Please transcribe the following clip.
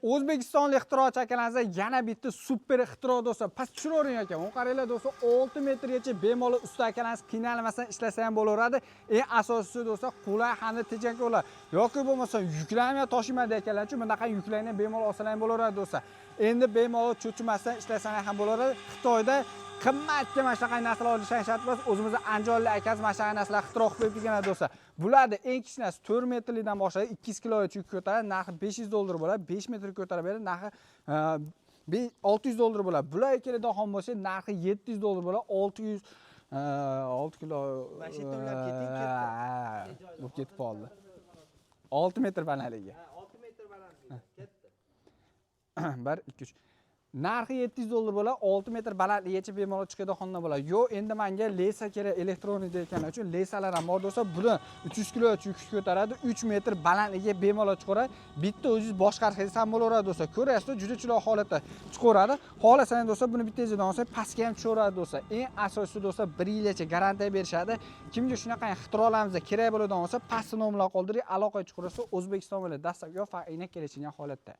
O'zbekistonlik ixtirochi akalarimiz, yana bitta super ixtiro, do'stlar. Past tushiravering, aka. Uni qaranglar, do'stlar, 6 metrgacha bemalol usta akalarimiz qiynalmasdan ishlasa ham bo'laveradi. Eng asosiysi, do'stlar, qulay hamda tejamkorlar. Yoki bo'lmasa yuklarni toshiyman deyotganlar uchun bunaqa yuklarni bemalol olsalar ham bo'laveradi, do'stlar. Endi bemalol cho'chimasdan ishlasalar ham bo'laveradi. Xitoyda qimmatga mana shunaqa narsalar olishdan shart emas. O'zimizni andijonlik akamiz mana shunaqa narsalar ixtiro qilib qo'yib kelganlar, do'stlar. Bularni eng kichkinasi 4 metrlikdan boshlab 200 kilogacha yuk ko'taradi, narxi 500 dollar bo'ladi. 5 metr ko'tarib beradi, narxi 600 dollar bo'ladi. Bularga keladigan bo'lsak, narxi 700 dollar bo'ladi. 600 6 kilo. Mana shu yerda ulab keting, ketdi. Bo'lib ketib qoldi. 6 metr balandligi. Ha, 6 metr balandligi. Ketdi. 1, 2, 3. Narxi 700 dollar bo'ladi, 6 metr balandligigacha bemalol chiqadigan bo'ladi. Yo'q, endi menga леса kerak, электронный deyotganlar uchun леса lar ham bor, do'stlar. Buni 300 kilogacha yuk ko'taradi, 3 metr balandligiga bemalol chiqaradi. Bitta o'zingiz boshqarsangiz ham bo'laveradi, do'stlar. Ko'ryapsiz, juda chiroyli holatda chiqaveradi. Xohlasangiz, do'stlar, buni bitta joydan olsak, pastga ham tushaveradi, do'stlar. Eng asosiysi, do'stlar, 1 yilgacha garantiya berishadi. Kimga shunaqa ixtirolarimiz kerak bo'ladigan bo'lsa, pastda nomerlar qoldiring, aloqaga chiqarsa, O'zbekiston bilan dastlabki faqatgina kelishgan holatda.